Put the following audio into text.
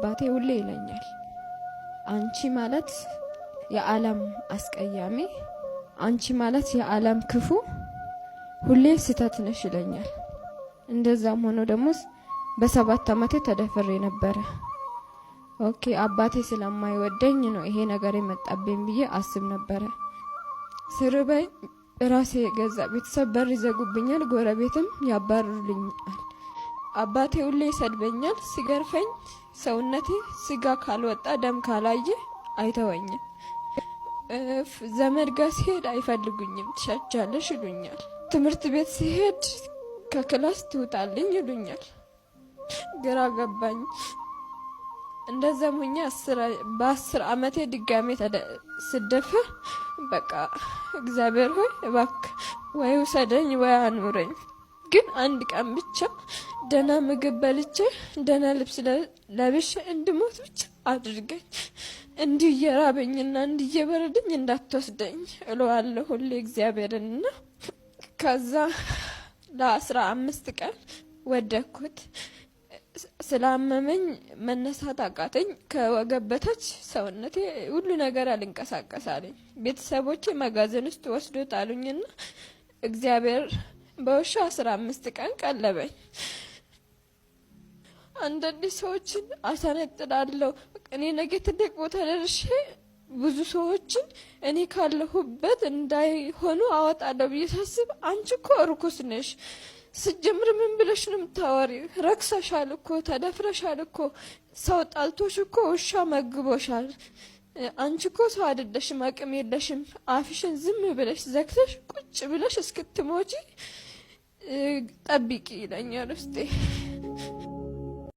አባቴ ሁሌ ይለኛል፣ አንቺ ማለት የዓለም አስቀያሚ፣ አንቺ ማለት የዓለም ክፉ፣ ሁሌ ስህተት ነሽ ይለኛል። እንደዛም ሆኖ ደግሞ በ7 አመቴ ተደፍሬ ነበረ። Okay፣ አባቴ ስለማይወደኝ ነው ይሄ ነገር የመጣብኝ ብዬ አስብ ነበረ። ስርበኝ ራሴ የገዛ ቤተሰብ በር ይዘጉብኛል፣ ጎረቤትም ያባርሩልኛል። አባቴ ሁሌ ይሰድበኛል። ሲገርፈኝ ሰውነቴ ስጋ ካልወጣ ደም ካላየ አይተወኝም። ዘመድ ጋር ሲሄድ አይፈልጉኝም፣ ትሸቻለሽ ይሉኛል። ትምህርት ቤት ሲሄድ ከ class ትውጣልኝ ይሉኛል። ግራ ገባኝ። እንደዛም ሆኜ በ10 አመቴ ድጋሜ ስደፍር በቃ እግዚአብሔር ሆይ እባክህ ወይ ውሰደኝ ወይ አኑረኝ፣ ግን አንድ ቀን ብቻ ደህና ምግብ በልቼ ደህና ልብስ ለብሼ እንድሞት ብቻ አድርገኝ፣ እንዲህ እየራበኝና እንዲህ እየበረደኝ እንዳትወስደኝ እለዋለሁ ሁሌ እግዚአብሔርንና ከዛ ለ15 ቀን ወደኩት። ስላመመኝ መነሳት አቃተኝ። ከወገብ በታች ሰውነቴ ሁሉ ነገር አልንቀሳቀስ አለኝ። ቤተሰቦቼ መጋዘን ውስጥ ወስዶ ጣሉኝና እግዚአብሔር በውሻ 15 ቀን ቀለበኝ። አንዳንድ ሰዎችን አሰነጥላለሁ። እኔ ነገ ትልቅ ቦታ ደርሼ ብዙ ሰዎችን እኔ ካለሁበት እንዳይሆኑ አወጣለሁ ብዬ ሳስብ አንቺ እኮ እርኩስ ነሽ፣ ስጀምር ምን ብለሽ ነው የምታወሪው? ረክሰሻል እኮ፣ ተደፍረሻል እኮ፣ ሰው ጣልቶሽ እኮ ውሻ መግቦሻል። አንቺ እኮ ሰው አይደለሽም፣ አቅም የለሽም። አፍሽን ዝም ብለሽ ዘግተሽ ቁጭ ብለሽ እስክትሞቺ ጠብቂ ይለኛል ውስጤ።